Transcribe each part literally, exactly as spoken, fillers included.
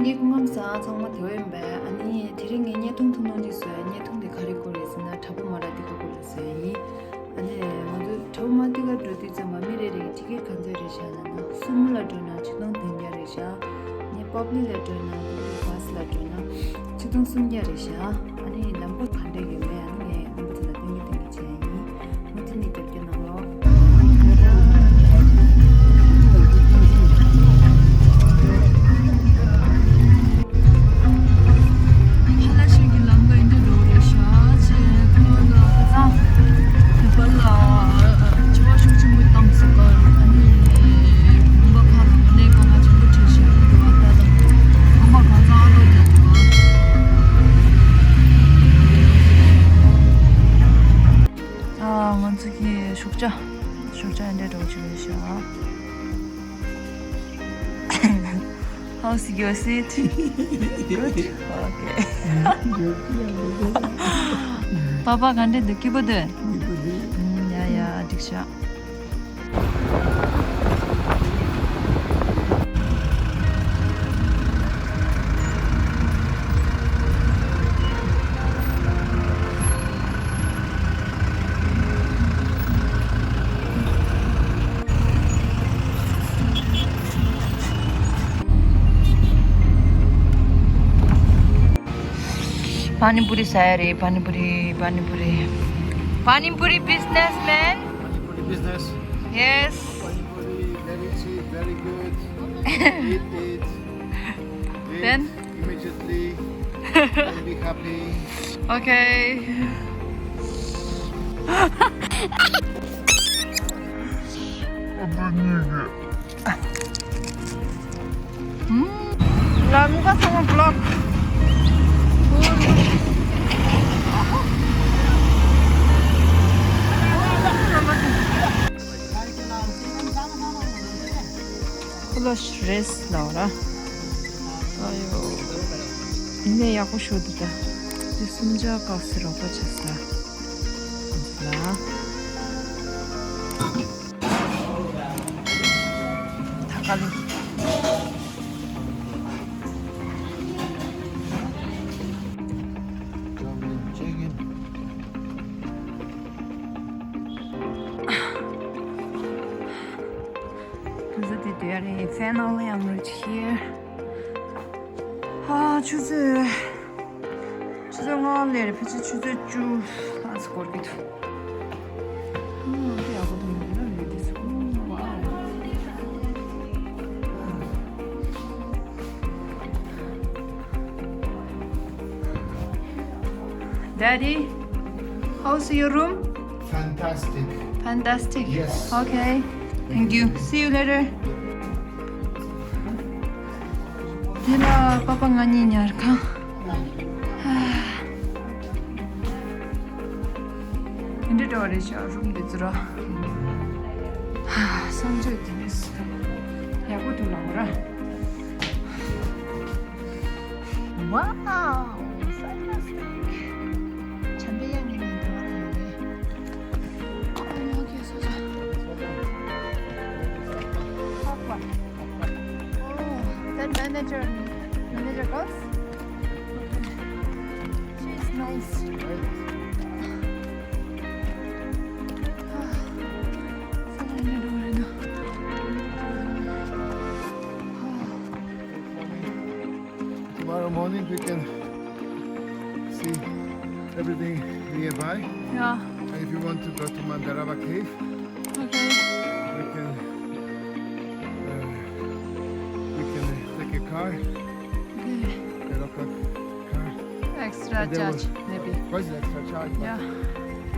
ངས་སྐུ་ཁམས་བཟང་། ཚང་མ་དེ་བས་ཡིན་པས། ཨ་ནི་དེ་རིང་ངས་བརྙན་ཐུང་ཐུང་ཐུང་ཅིག་བཟོས། བརྙན་ཐུང་དེ་ག་རེ་སྐོར་རེད་ཟེར་ན། བྲག་ཕུག་མ་ར་ཏི་ཀ་སྐོར་ལ་བཟོས་ཡིན། ཨ་ནི་ང་ཚོ་བྲག་ཕུག་མ་ར་ཏི་ཀ་འགྲོ་དུས་ཙམ་པ་མི་རེ་རེ་གི་ཊི་ཀེ་ཊི་ག་ཚོད་རེད་བཞག་ལབ་ན། སུ་མོ་ལ་འགྲོ་ན་ཆིག་སྟོང་བདུན་བརྒྱ་རེད་བཞག་ཨ་ནི་པབ་ལིག་ལ་འགྲོ་ན། པབ་ལིག་བྷ་སི་ལ་འགྲོ་ན་ཆིག་སྟོང་སུམ་བརྒྱ་རེད་བཞག་ཨ་ནི་ལམ་ཁ་ག་འདྲ་ཡོད་མེད། ཨ་ནི་ངས་རྣམ་པ་ཚོ་ལ་སྟོན་གྱི་སྟོན་གྱི་བྱས་ཡིན། མུ་མཐུད་ནས་རྒྱབ་སྐྱོར་གནང་རོགས། ཕ་ལ་ཤུལ་གྱི་ལམ་ཀ་འདི་འདྲ་རེད་ཤག་ཅེས་ཁོ་ལ་ཁ་སང་ནེ་པཱལ་ལ་བྱི་བ་ཤུགས་ཆེན་པོ་བཏང་སོང་ག་ཨ་ནི་དགོན་པ་ཁག་ལ་གནས་གང་ང་ཆེན་པོ་བྲིས་ཤག་འདུག་ཨ་ད་དང་དགོན་པ་གང་ཚང་ཨ་ལོ་རྒྱག་འདུག་ཨ། ང་ཚོ་གི་ཞོགས་ཇ། ཞོགས་ཇ་འདྲ་འདྲ་བོ་ཅིག་རེད་ཤག How's your seat? Good? Okay. པ་པ་ག་འདྲ་འདུག་སྐྱིད་པོ་འདུག་ཡ་ཡ་འགྲིག་ཤག Pani puri saya re, pani puri, pani puri. Pani puri businessman. Pani puri business. Yes. Pani puri very cheap, very good. Eat it. Eat Then? Immediately. And be happy. Okay. Lamka sama vlog. Plus rest ལའོ་ར། ཨ་ཡོ། ནས་ཡག་པོ་ཤོད་འདུག་ད། དེ་སུམ་ཇ་ཀ་སི་རོགས་པ་བྱེད་ས། ལ། ད་ཀ་ལི། དུས་ཚོད་དེ་དུས་ཡ་རེད། Finally, I'm reach here. ཨ། ཆུ་ཚོད། ཆུ་ཚོད་ལྔ་ལས་རེད། ཕལ་ཆེར་ཆུ་ཚོད་བཅུ་ལྷག་ཙམ་འགོར་གྱི་འདུག་ཨ། འདི་ཡག་པོ་འདུག་ཡོད་དེ་ཚོ། Wow. Daddy, how's your room? Fantastic. Fantastic? Yes. Okay. Thank you. See you later. དེ་ལ་པ་པ་ང་གཉིས་ཉལ་ཁང་། འདི་འདྲ་བ་རེད་ཤག་རུམ་འདི་ཚོ་ར། བསམ་ཚོད་དེ་ནས་ཡག་པོ་འདུག་ལབ་ར། Wow, fantastic. འཇམ་པའི་དབྱངས་ཀྱི་ཉིན་དང་ར་ཡོད་རེད། ཨ་མ་ཁྱེད་སོ་སོ། Aqua. Oh, that manager, manager girls? Okay. She's nice. Tomorrow morning we can see everything nearby. Yeah. And if you want to go to Mandarava cave, okay, we can, uh, we can take a car. Okay. A local car. Extra charge, maybe. What's the extra charge? Yeah.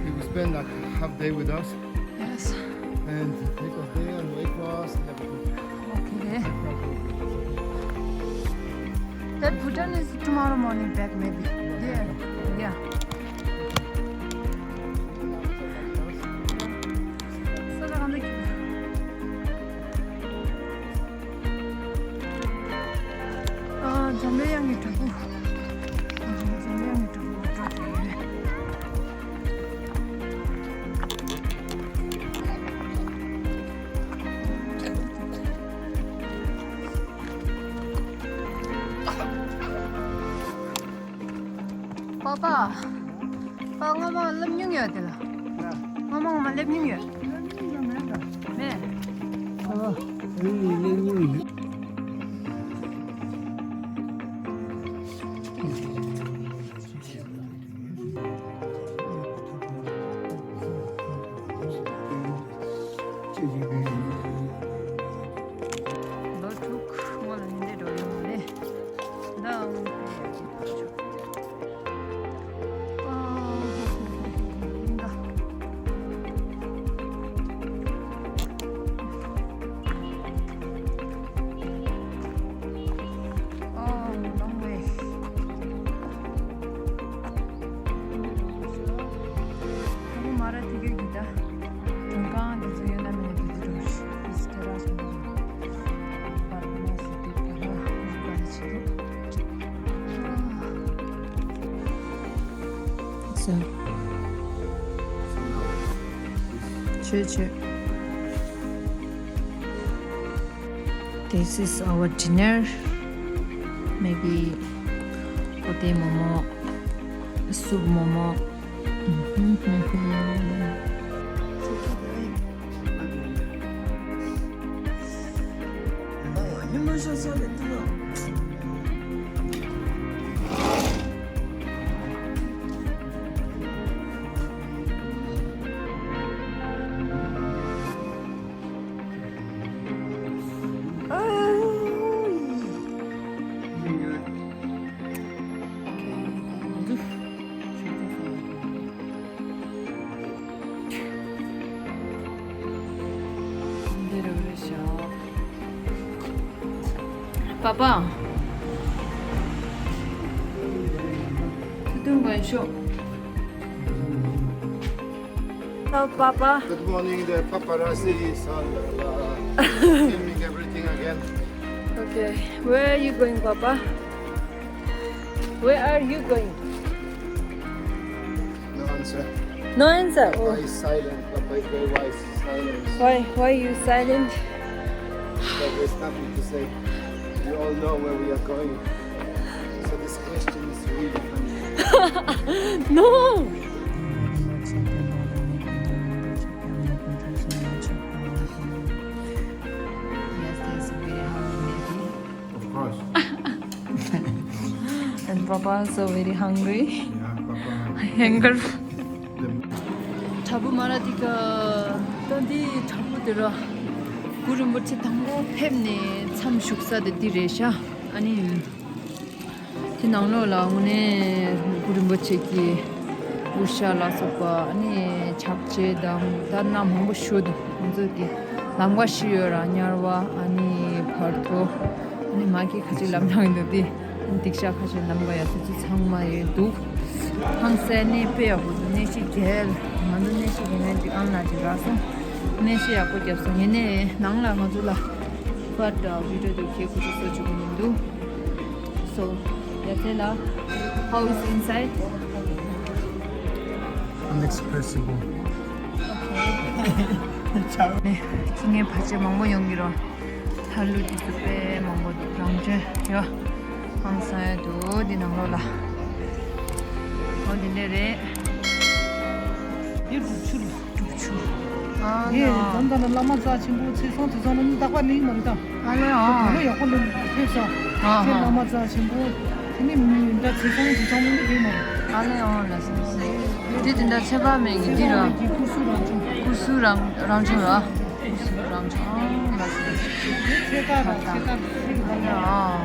He will spend like half day with us. Yes. And take us there and wait for us and everything. Okay. That Bhutan is tomorrow morning back, maybe. Yeah. Yeah. ཨ། འཇམ་པའི་དབྱངས་ཀྱི་བྲག་ཕུག་ཨ། འཇམ་པའི་དབྱངས་ཀྱི་བྲག་ཕུག་ལ་འགྲོ་གི་ཡོད། པ་པ། པ་སྔོན་མ་སླེབས་མྱོང་ཡོད་དེ་ལ། སྔོན་མ་སྔོན་མ་སླེབས་མྱོང་ཡོད། མེད། ལོ་དྲུག་སྔོན་ལ་འདི་འདྲ་འགྲོ་ཡོང་ནས། ད་འོང་། Oh, long way. ད་མ་ར་དེ་གའི་གི་ད། དོན་ཁང་དེ་ཚོ་ཡོད་ན་མེད་ན་དེ་དུ་འགྲོ་ཤི། ཨིས་ཏེ་ར་སོང་། པར་མ་སི་ཏི་པར་ར་ཨུ་པར་ཆི་རུ། ཟེར། ཆོས་ཆོས། This is our dinner. Maybe kote momo, soup momo. པ་པ། ཐུགས་དོན་དགོངས་ཞུ། Hello, Papa. Good morning, the paparazzi is on, uh, filming everything again. Okay, where are you going, Papa? Where are you going? No answer. No answer? Oh. Papa is silent. Papa is very wise. Silence. Why, why you silent? But there's nothing to say. We all know where we are going. So this question is really funny. No! Yes, there's a very hungry lady. Of course. And Papa is so very hungry. Yeah, Papa. Hunger. དྲ་འབུ་མ་ར་ཏི་ཀ། ད་འདི་དྲ་འབུ་དེ་ར། གུ་རུ་རིན་པོ་ཆེ་དང་པོ་ཕེབས་ནས་མཚམས་བཞུགས་ས་དེ་འདི་རེད་ཤག་ཨ་ནི། དེ་ནང་ལོགས་ལ་དངོས་གནས་གུ་རུ་རིན་པོ་ཆེ་གི་དབུ་ཞྭ་ལ་སོགས་པ་ཨ་ནི་ཕྱག་རྗེས་དང་ད་ན་མང་པོ་ཞུ་འདུག་ང་ཚོ་གི་ལམ་ཁ་ཞིག་ཡོད་ར། དམྱལ་བ་ཨ་ནི་བར་དོ་ཨ་ནི་མ་གི་ཁ་ཅིག་ལམ་ལྷང་འདུག་དེ་སྡིག་བཤགས་ཁ་ཅིག་ལམ་ཁ་ཡ་དེ་ཚོ་ཚང་མ་ཡོད་འདུག་ཧང་སང་གནས་དཔེ་ཡག་པོ་འདུག་གནས་གཞི་རྒྱལ། ང་ཚོ་གནས་གཞི་རྒྱལ་ནས་ཅིག་ཨང་ལ་ཅིག་རག་སོང་། གནས་གཞི་ཡག་པོ་བརྒྱབ་སོང་། ཡིན་ནའི་ནང་ལ་ང་ཚོ་ལ་པར་འདྲ་བི་ཌིའོ་འདུག་ཁྱེད་ཁུ་ཚོ་བཟོ་བཅུག་གི་མི་འདུག So, yeah, tell her, how is inside? Unexpressible. Okay. ནས་ཁྱི་ངན་ཕལ་ཆེར་མང་པོ་ཡོང་གི་རོ། ཐར་ལུ་དེ་ཚོ་དཔེ་མང་པོ་འདུག་རང་བྱོན་ཡོ། ཧང་སང་ཡོད་འདུག་འདི་ནང་ལོགས་ལ། འོ་འདི་འདྲས་རེད། འདི་སྒྲུབ་ཆུ་རེད། སྒྲུབ་ཆུ། ཨ་ལེ། ཨེ་འཛམ་བདག་ལ་བླ་མ་རྩ་ཆེན་པོ་ཚེས་བཟང་དུས་བཟང་ལ་ནི་རྟག་པར་ལེགས་མ་རེད་ད། ཨ་ལེ་ཨ། དེ་ལ་ཡག་པོ་ལ་ཕེབས་ས། ཨ་ཁྱེད་ཨ། བླ་མ་རྩ་ཆེན་པོ། དེ་ནི་མི་འདྲ་ཚེས་བཟང་དུས་བཟང་ལ་ནི་ལེགས་མ་རེད། ཨ་ལེ་ཨ་ལ་སི་སི། དེ་དེ་འདྲ་ཚེས་པ་མེད་ཀྱི་འདི་ར། ཚེས་པ་མེད་ཀྱི་སྐུ་གཟུགས་རང་བྱུང་། སྐུ་གཟུགས་རང་རང་བྱུང་ར། སྐུ་གཟུགས་རང་བྱུང་ཨ་ལ་སི་སི། དེ་ཚེས་པ་ར་ཚེས་པ་ཚེས་པ་ཨ་ལེ་ཨ།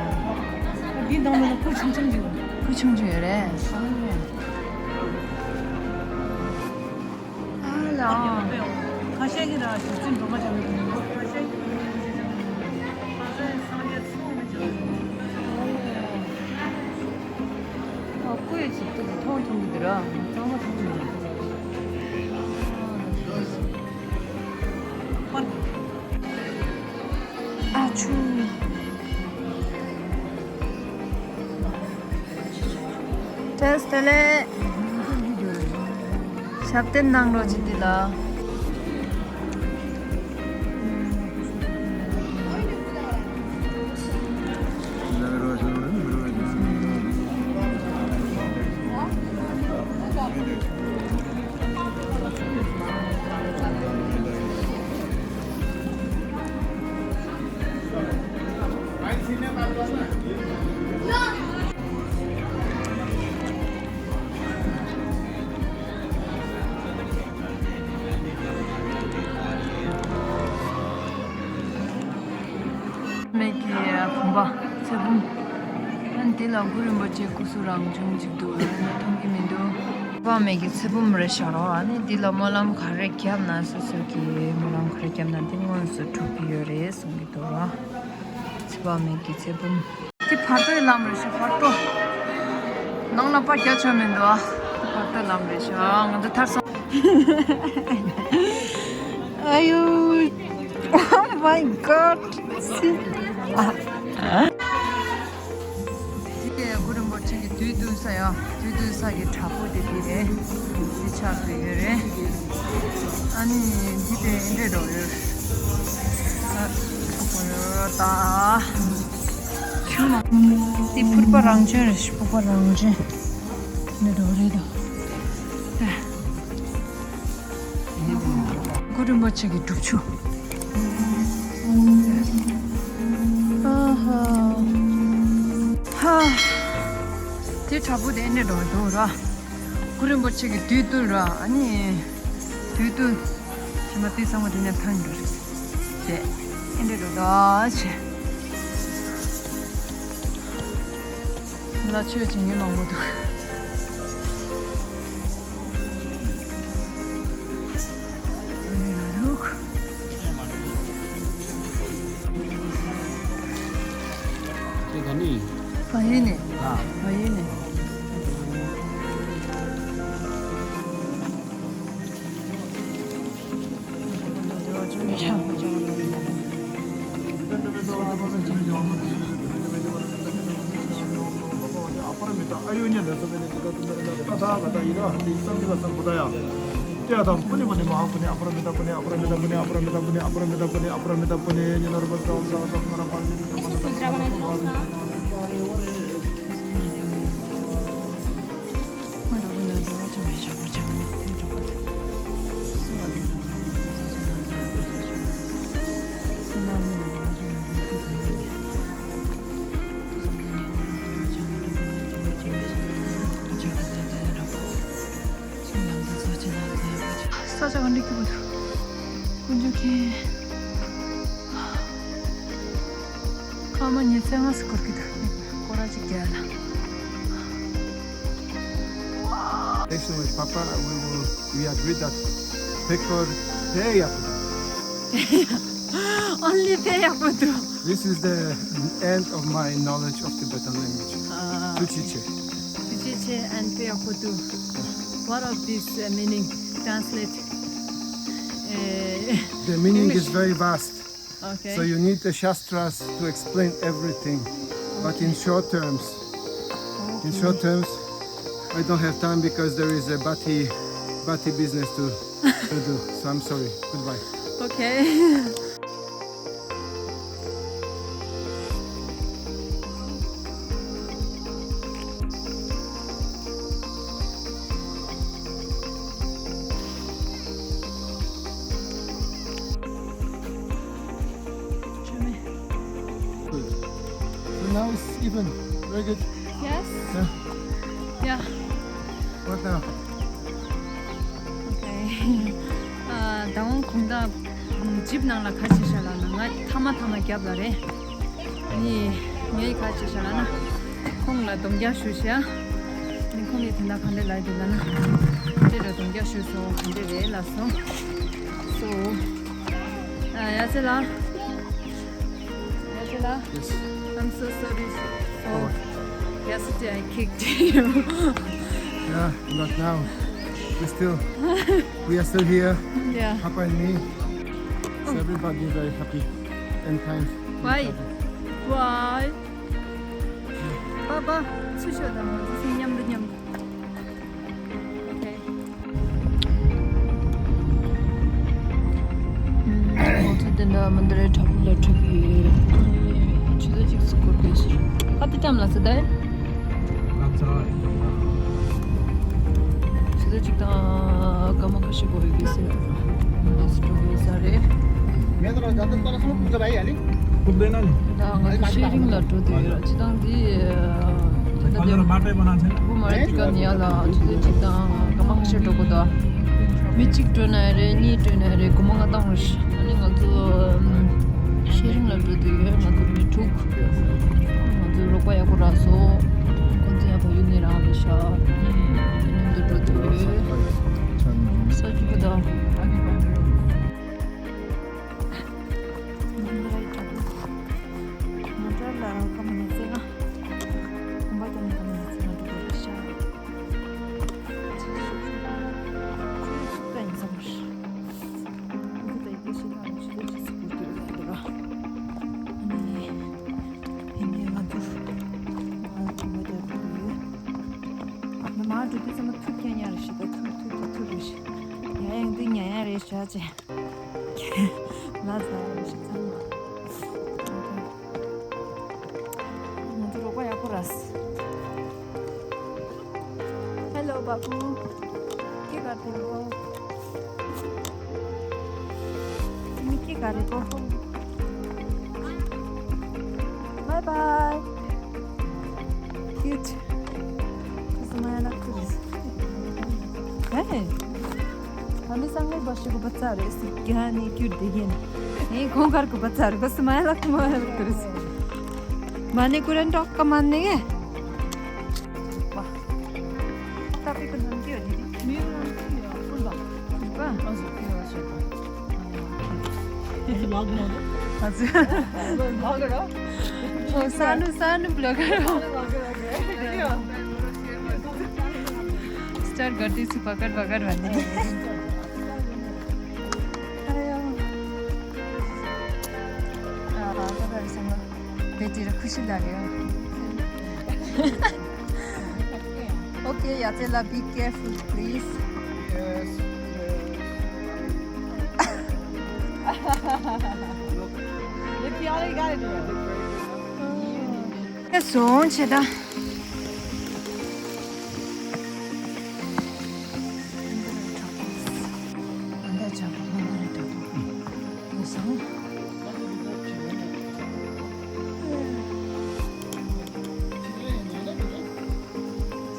འདི་འདང་མེད་ན་སྐུ་ཆུང་ཆུང་ཅིག་སྐུ་ཆུང་ཆུང་ཡོད་རེད། ཨ་ལ། ཁ་ཤས་ཀྱིས་ར་ཞུ་ཚིག་འགྲོ་མ་བྱ་བའི་དུས་ཁ་ཤས་ཀྱིས་སངས་རྒྱས་ཚོགས་མི་བྱ་བའི། ཨ་ཀོས་ཚིག་ཏུ་མཐོང་ཐུང་གི་འདུག་ར་ཚང་མ་མཐོང་གི་འདུག་ཨ་ཆུ། བཀྲ་ཤིས་བདེ་ལེགས། ཞབས་བརྟན་གནང་རོགས་གྱིས་འདི་ལ། འདི་ལ་གུ་རུ་རིན་པོ་ཆེ་སྐུ་གཟུགས་རང་བྱུང་ཅིག་འདུག་ཨ་ནི་མཐོང་གི་མི་འདུག་ཚེ་དཔག་མེད་ཀྱི་ཚེ་བུམ་རེད་ཤག་རོ། ཨ་ནི་འདི་ལ་སྨོན་ལམ་ག་རེ་བརྒྱབ་ན་སོ་སོ་གི་སྨོན་ལམ་ག་རེ་བརྒྱབ་ན་དེ་དངོས་སུ་འགྲུབ་ཀྱི་ཡོད་རེད་གསུང་གི་འདུག་རོ། ཚེ་དཔག་མེད་ཀྱི་ཚེ་བུམ། དེ་བར་དོའི་ལམ་རེད་ཤག་བར་དོ། ནང་ལ་པར་རྒྱག་ཆོག་མི་འདུག་ཨ། དེ་བར་དོའི་ལམ་རེད་ཤག་ང་ཚོ་ཐར་སོང་། ཨ་ཡོ། Oh my God. འདི་གུ་རུ་རིན་པོ་ཆེ་གི་བདུད་འདུལ་ས་ཡ། བདུད་འདུལ་ས་གི་བྲག་ཕུག་དེ་འདི་རེད། འདི་ཆགས་ཀྱི་ཡོད་རེད། ཨ་ནི་འདི་དེ་འདྲས་འགྲོ་ཡོད། ས་ཆུ་ཁོ་ཡོད་ད། ཆུ་མ། འདི་ཕུར་པ་རང་བྱོན་རེད། ཕུར་པ་རང་བྱོན། འདི་འགྲོ་རེད་ད། གུ་རུ་རིན་པོ་ཆེ་གི་སྒྲུབ་ཆུ། ཨ་ཧ། ཧ། དེ་བྲག་ཕུག་དེ་ཨེ་འདྲས་འགྲོ་འདུག་ར། གུ་རུ་རིན་པོ་ཆེ་གི་བདུད་འདུལ་ར། ཨ་ནི་བདུད་འདུལ། ཕྱི་མ་དེ་ཚང་མ་དེ་ནས་ཐོན་འགྲོ་རེད། དེ་ཨེ་འདྲས་འགྲོ་ད་ཆེ། ལ་ཆོས་བྱེད་མཁན་མང་པོ་འདུག་ས་ཆ་ག་འདྲ་སྐྱིད་པོ་འདུག་དཀོན་མཆོག་མཁྱེན། སྐར་མ་ཉི་ཤུ་རྩ་ལྔ་ཙམ་འགོར་གྱི་འདུག་སྐོར་ར་ཅིག་རྒྱག་ལ། Thanks so much, Papa. We will, we agreed that pekor pe yakudu. Only pe yakudu. This is the end of my knowledge of Tibetan language. Ah. Tuchiche. Tuchiche and pe yakudu. What of this, uh, meaning? Translate. Uh, The meaning is English. Very vast. Okay. So you need the shastras to explain everything. But in short terms, in short terms, I don't have time because there is a bati, bati business to, to do. So I'm sorry. Goodbye. Okay. So now it's even. Very good. Yes. Yeah. Yeah. What now? Okay. ཨ། ད་འོང་གོང་ད་ཇིབ་ནང་ལ་ག་བྱེད་ཤག་ལབ་ན། ང་ཐ་མ་ཐ་མ་རྒྱབ་ལ་རེད། ནི་ངས་ག་བྱེད་ཤག་ལབ་ན། ཁོང་ལ་སྡོམ་རྒྱག་ཞུ་ཤག་ནི་ཁོང་གིས་དེ་འདྲ་ག་འདྲ་ལབ་འདུག་ལབ་ན། དེ་འདྲ་སྡོམ་རྒྱག་ཞུས་སོང་། ག་འདྲ་རེད་ལབ་སོང་། So ཨ། ཡ་ཙེ་ལགས། ཡ་ཙེ་ལགས། Yes. I'm so sorry. So Oh. Yesterday I kicked you. Yeah, but now we still, we are still here, Yeah. Papa and me. So Oh. Everybody is very happy and kind. Why? Why? Papa, ཚུར་ཤོག་དང་། ང་ཚོ་མཉམ་དུ་མཉམ་དུ། Okay. ང་ཚོ་དེ་འདྲ་མན་དཱ་རའི་བྲག་ཕུག་ལ་འགྲོ་གི་ཡོད། ཆུ་ཚོད་གཅིག་ཙམ་འགོར་གྱི་ཡོད། ཨ། དེ་ཙམ་ལ་ཟེར་ད། ཆུ་ཚོད་གཅིག་དང་སྐར་མ་ཁ་ཤས་འགོར་གྱི་ཡོད་ཟེར། འདི་སུ་འགྲོ་གི་ཡོད་ས་རེད། ད་ང་ཚོ་ཤེ་རིང་ལ་འགྲོ་འདོད་ཡོད། སྤྱིར་བཏང་འདི། ད་ལྟ་དེ་བུ་མ་རེད། དེ་ག་ནས་ཡར་ལ་ཆུ་ཚོད་གཅིག་དང་སྐར་མ་ཁ་ཤས་འགྲོ་དགོས་འདུག་མི་གཅིག་འགྲོ་ན་ཡང་རེད། གཉིས་འགྲོ་ན་ཡང་རེད། སྒོར་མོ་ལྔ་སྟོང་རེད། ཨ་ནི་ང་ཚོ་ཤེ་རིང་ལ་འགྲོ་འདོད་ཡོད། ང་ཚོ་མི་དྲུག་ང་ཚོ་ རོགས་པ་ཡག་པོ་རག་སོང་། ཁོང་ཚོ་ཡང་ཕ་ཡུལ་ནས་རང་ལས་ཤག་ཡུལ་ནང་དུ་འགྲོ་ཐུབ་ཡོད། ས་རྒྱུ་པོ་དང་། Hello, बाबू। के कर रहे हो? तुम के कर रहे हो? Bye bye. Cute. कस्तो माया लाग्दो रहेछ। है। हामीसँगै बसेको बच्चाहरू यस्तो ज्ञानी क्यूट देखिएन। यही गाउँघरको बच्चाहरू कस्तो माया लाग्दो, माया लाग्दो रहेछ। मान्ने कुरा नि टक्क मान्ने क्या। वाह। तपाईँको नाम के हो, दिदी? मेरो नाम चाहिँ, अ, फुलबा। फुलबा? हजुर, फुलबा शेर्पा। हजुर। लगेर? हो, सानो, सानो ब्लगर हो। लगेर, लगेर। स्टार्ट गर्दैछु, पकड, पकड भन्दै। अँ, तपाईँहरूसँग भेटेर खुसी लाग्यो। ओके, यात्रेला, be careful, please. Yes, yes. Yes, so,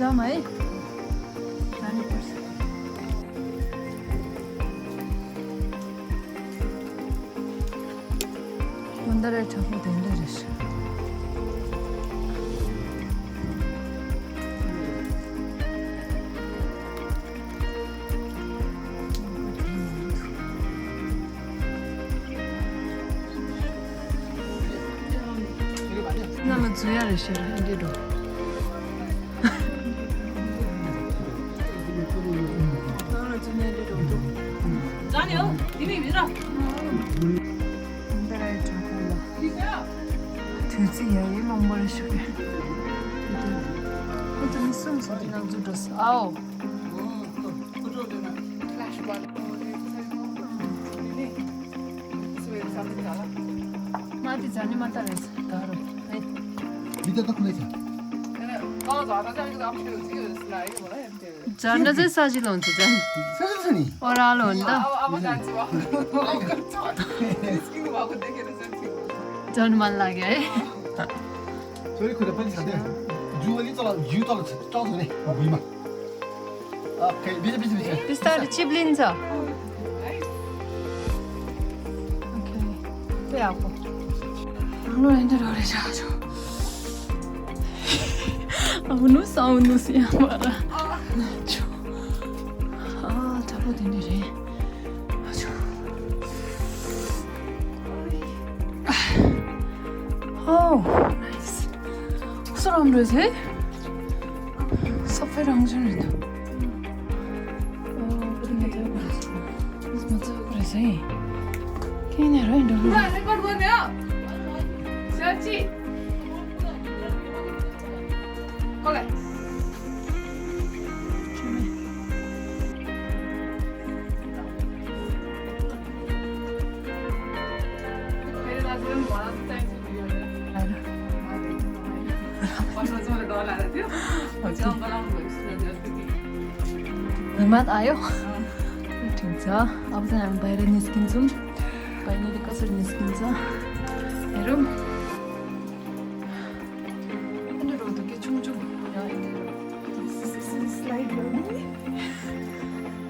जाऊँ है। जानुपर्छ। मन्दिर छ, मन्दिर छ। ང་ལ་འཛུལ་ཡ་རེད་ཤག་འདི་འགྲོ། ང་ལ་འཛུལ་ཡ་འདི་འགྲོ་འདུག་ཛ་ནི་ཨོ་དེ་མི་མི་ར། འདི་ར་ཡི་དྲ་ཁོང་ལ། དུས་ཚོད་ཡ་ཡི་མང་པོ་རེད་ཤག་ཨོ་ད་མི་གསུམ་ཙམ་དེ་ནང་འཛུལ་འགྲོ་སོང་། ཨའོ། མ་དེ་ཛ་ནི་མ་ད་རེད་ད་རུ། མི་ད་ད་ཁུ་ལེ་ཚ། ཛ་ན་ཚེ་ས་ཞི་ལོན་ཚེ་ཛན། ས་ཞི་ལོན་ཚེ་ནི། ཨོ་ར་ལོན་ད། ཛ་ནི་མ་ལ་གེ། ཚོ་རི་ཁུ་ད་པན་ཚ་དེ། ཇུ་ཝེ་ལི་ཙོ་ལ་ཇུ་ཏོ་ལ་ཚ་ཏོ་ཚ་ནི། ཨོ་བི་མ། ཨ་ཁེ་བི་ཛ་བི་ཛ་བི་ཛ། པི་སྟ་རི་ཅི་བི་ལིན་ཚ། ཨོ་ཁེ། དཔེ་ཡག་པོ། རང་ལོ་ཡན་དུ་རོ་རེ་ཆ་ཆོ། ཨ་བུ་ནུ་ས་བུ་ནུ་སི་ཡང་མ་ར། ཆོ། ཨ་དྲ་པོ་དེ་འདྲ་རེད། ཨ་ཆོ། ཨོ། ནའིས། ཁུ་སོ་རམ་རེད་ཟེ། ས་ཕེ་རང་བཞིན་རེད་འདུག་ཨོ། ཁུ་མ་ཚ་བ་རེད་ཟེ། ཁུ་མ་ཚ་བ་རེད་ཟེ། ཁྱེད་ནས་རོ་ཡིན་འགྲོ་ལུགས། ལ་རེ་ཀོར་དགོས་ནས་ཨ། ཤ་ཅི། ཁོ་ལེ། हिम्मत आयो। ठिक छ। अब चाहिँ हामी बाहिर निस्किन्छौँ। फाइनली कसरी निस्किन्छ हेरौँ। यिनीहरू त के छुङ छुङ। स्लाइड गर्ने।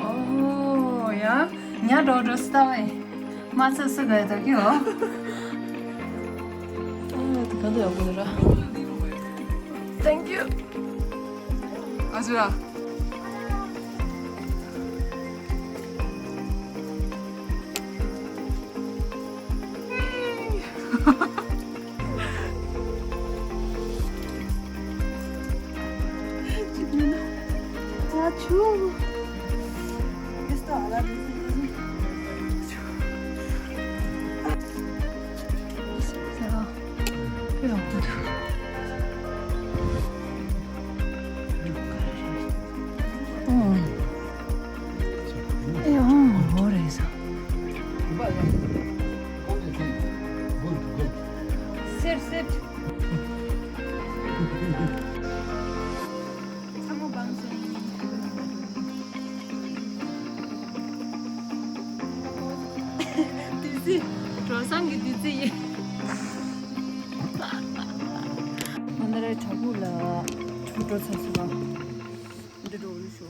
ओह, यहाँ, यहाँ डर रस्ता है। माछा जस्तो गयो त के हो? अँ, त खाँदै हो बोलेर। Thank you. हजुर। Sit, sit. བདུད་རྩི། གྲོ་བཟང་གི་བདུད་རྩི་ཡིན། ང་ནི་ར་བྲག་ཕུག་ལ་གྲོ་གྲོ་ཚ་སུ་བ། འདི་འགྲོ་རུ་ཤོག་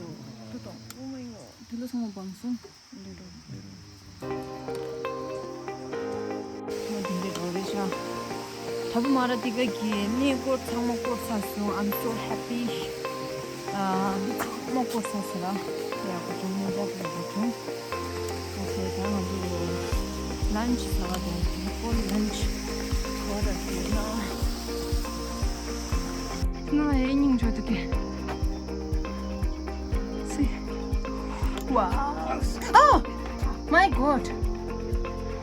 ཏུ་དང་ཨོ་མའི་གོ་དུ་ལ་སོང་བ་བང་སོང་། འདི་འགྲོ། ང་དེ་འདྲ་འགྲོ་རེད་ཤག་ད་བུ་མ་ར་ཏི་ཀ་གི་གནས་སྐོར་ཚང་མ་སྐོར་ཚར་སོང་། I'm so happy. ཨ་འདི་ཚང་མ་སྐོར་ཚར་སོང་ར། ཡག་པོ་བྱུང་། གནས་མཇལ་ཁ་ཡག་པོ་བྱུང་། ཨོ་ཁེ། ད་ང་ཚོ་lunch ཟ་བ་དང་། for lunch what are we now? ང་ཡི་སྙིང་རྗེ་དུ་སྐྱེ། See. Wow. Oh my God.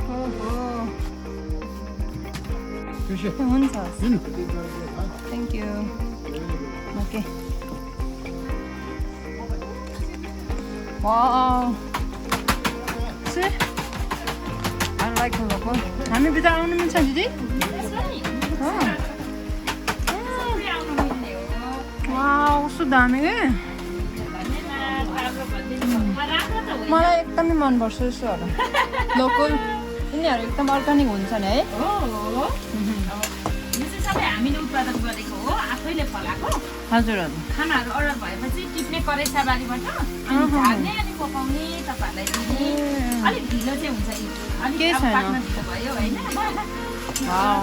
Oh, oh. हुन्छ। Thank you. Okay. Wow. See? I like the local. हामी भित्र आउनु मिल्छ दिदी? अँ। Wow, कस्तो दामी के। मलाई एकदमै मनपर्छ यस्तोहरू। Local। यिनीहरू एकदम organic हुन्छ नि है। हो, हो। यो चाहिँ सबै हामीले उत्पादन गरेको हो, आफैले फलाएको। हजुर, हजुर। खानाहरू अर्डर भएपछि टिप्ने करेसाबारीबाट अनि अहँ। झार्ने अनि पकाउने, तपाईँहरूलाई दिने। ए। अलिक ढिलो चाहिँ हुन्छ, अलिक के अब छैन। पाक्न ढिलो भयो, होइन? Wow।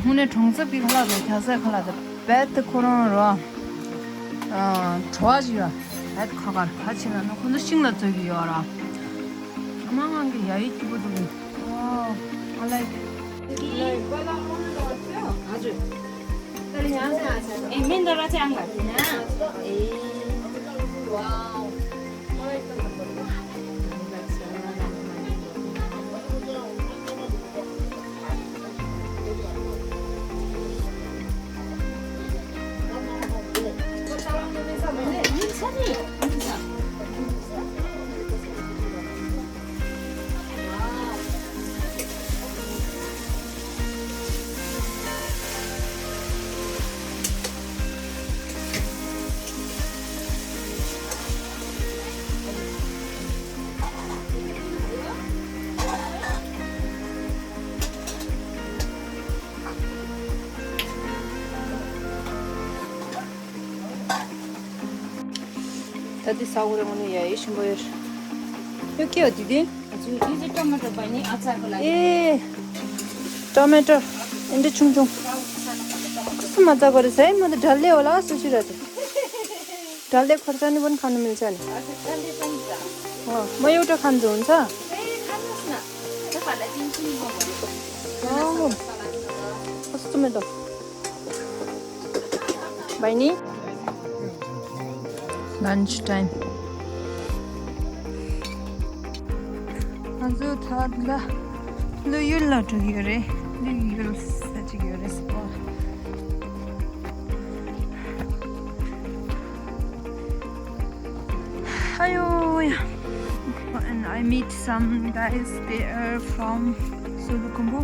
हुने ठाउँ चाहिँ के खला त, थाहा छ खला त, bet खोरौँ र, अँ, ठुवा जियो। Bet खकर खा छिन न, खुनु सिङ ल चोगी यो र। आमा, आंगे यही कि बुदु। Wow, I like it. हजुर। ए, मेन दरवाजा चाहिँ आउनु भएको थिएन? ए, wow। ད་འདི་ཟ་དགོས་རེད། ངོ་ནས་ཡ་ཡི་ཞིམ་པོ་ཡོད། ཡོད་ཀྱི་ཡོད་དེ་དེ། हजुर, यो चाहिँ टमाटर बहिनी अचारको लागि। ए, टमाटर। यिनीहरू छुङ छुङ। कस्तो मजाको रहेछ है। म त डल्ले होला सोचिरहेको थिएँ। डल्ले खोर्सानी पनि खानु मिल्छ नि। हजुर, डल्ले पनि छ। अँ, म एउटा खान्छु, हुन्छ? ए, खानुहोस् न। तपाईँहरूलाई दिन्छु नि म भरे। अँ। कस्तो मिठो। बहिनी, lunch time। आज थर्ड ला लुयुल लटुक्यो अरे। लुयुल सचिक्यो अरे। Ayo, yeah. And I meet some guys, they are from Solukhumbu,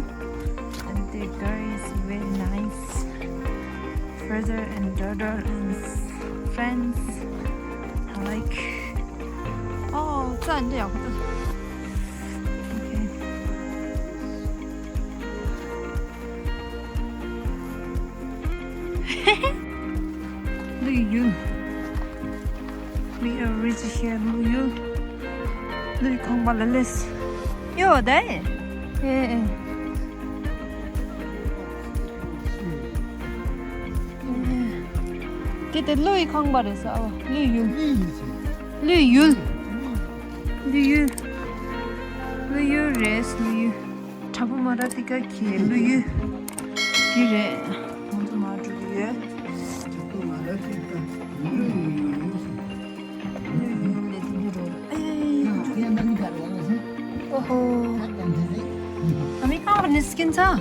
and the guy is very nice. Brother and daughter and friends. I like. Oh, it's under. Okay. Look at you. We are rich here, look at you. Look at Kongba Lalis. Yo, there. Yeah. དེ་དེ་ཀླུ་ཡི་ཁང་པ་རེད་ཟེར། ཨོ། ཀླུ་ཡུལ། ཀླུ་ཡུལ། ཀླུ་ཡུལ། ཀླུ་ཡུལ་རེད། ཀླུ་ཡུལ། དྲག་པོ་མ་ར་ཏི་ཀ་ཁྱེད་ཀླུ་ཡུལ། དེ་རེད། ང་ཚོ་མར་འགྲོ་གི་ཡོད། དྲག་པོ་མ་ར་ཏི་ཀ་ཀླུ་ཡུལ། ཀླུ་ཡུལ་ལས་དེ་འདྲ་རོ། ཨ་ཡ་ཡ་ཡ། ཨོ་ཧོ། ཨ་མི་ཁང་པ་ནི་སྐྱིན་ཚ།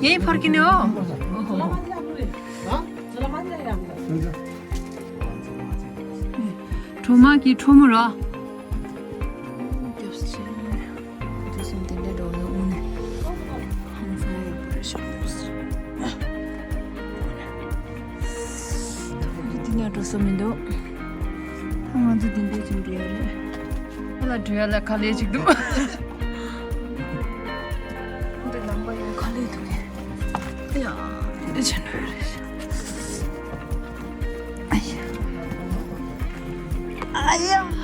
ཡེ་ཕར་གི་ནི་ཨོ། ཨོ་ཧོ། གྲོ་མ་གི་གྲོ་མོ་ར། སྐྱབས་ཆེ། དུས་གསུམ་དེ་འདྲའི་འགྲོ་ནས་དབུ་ནས། ཧང་སང་ཡོད་པ་རེད་ཤག་འདི་ནས་འགྲོ་ས་མི་འདུག་ད་ང་ཚོ་དེ་འདྲའི་ཅིག་འགྲོ་ཡ་རེད། ཨ་ལ་འགྲོ་ཡ་ལ་ག་ལེ་ཅིག་འདུག་འདི་ལམ་པ་ཡོད་ག་ལེ་འདུག་གས། ཡ། འདི་ཕྱིན་འགྲོ་ཡ་རེད་ཤག་ཨ་ཡ། ཨ་ཡ།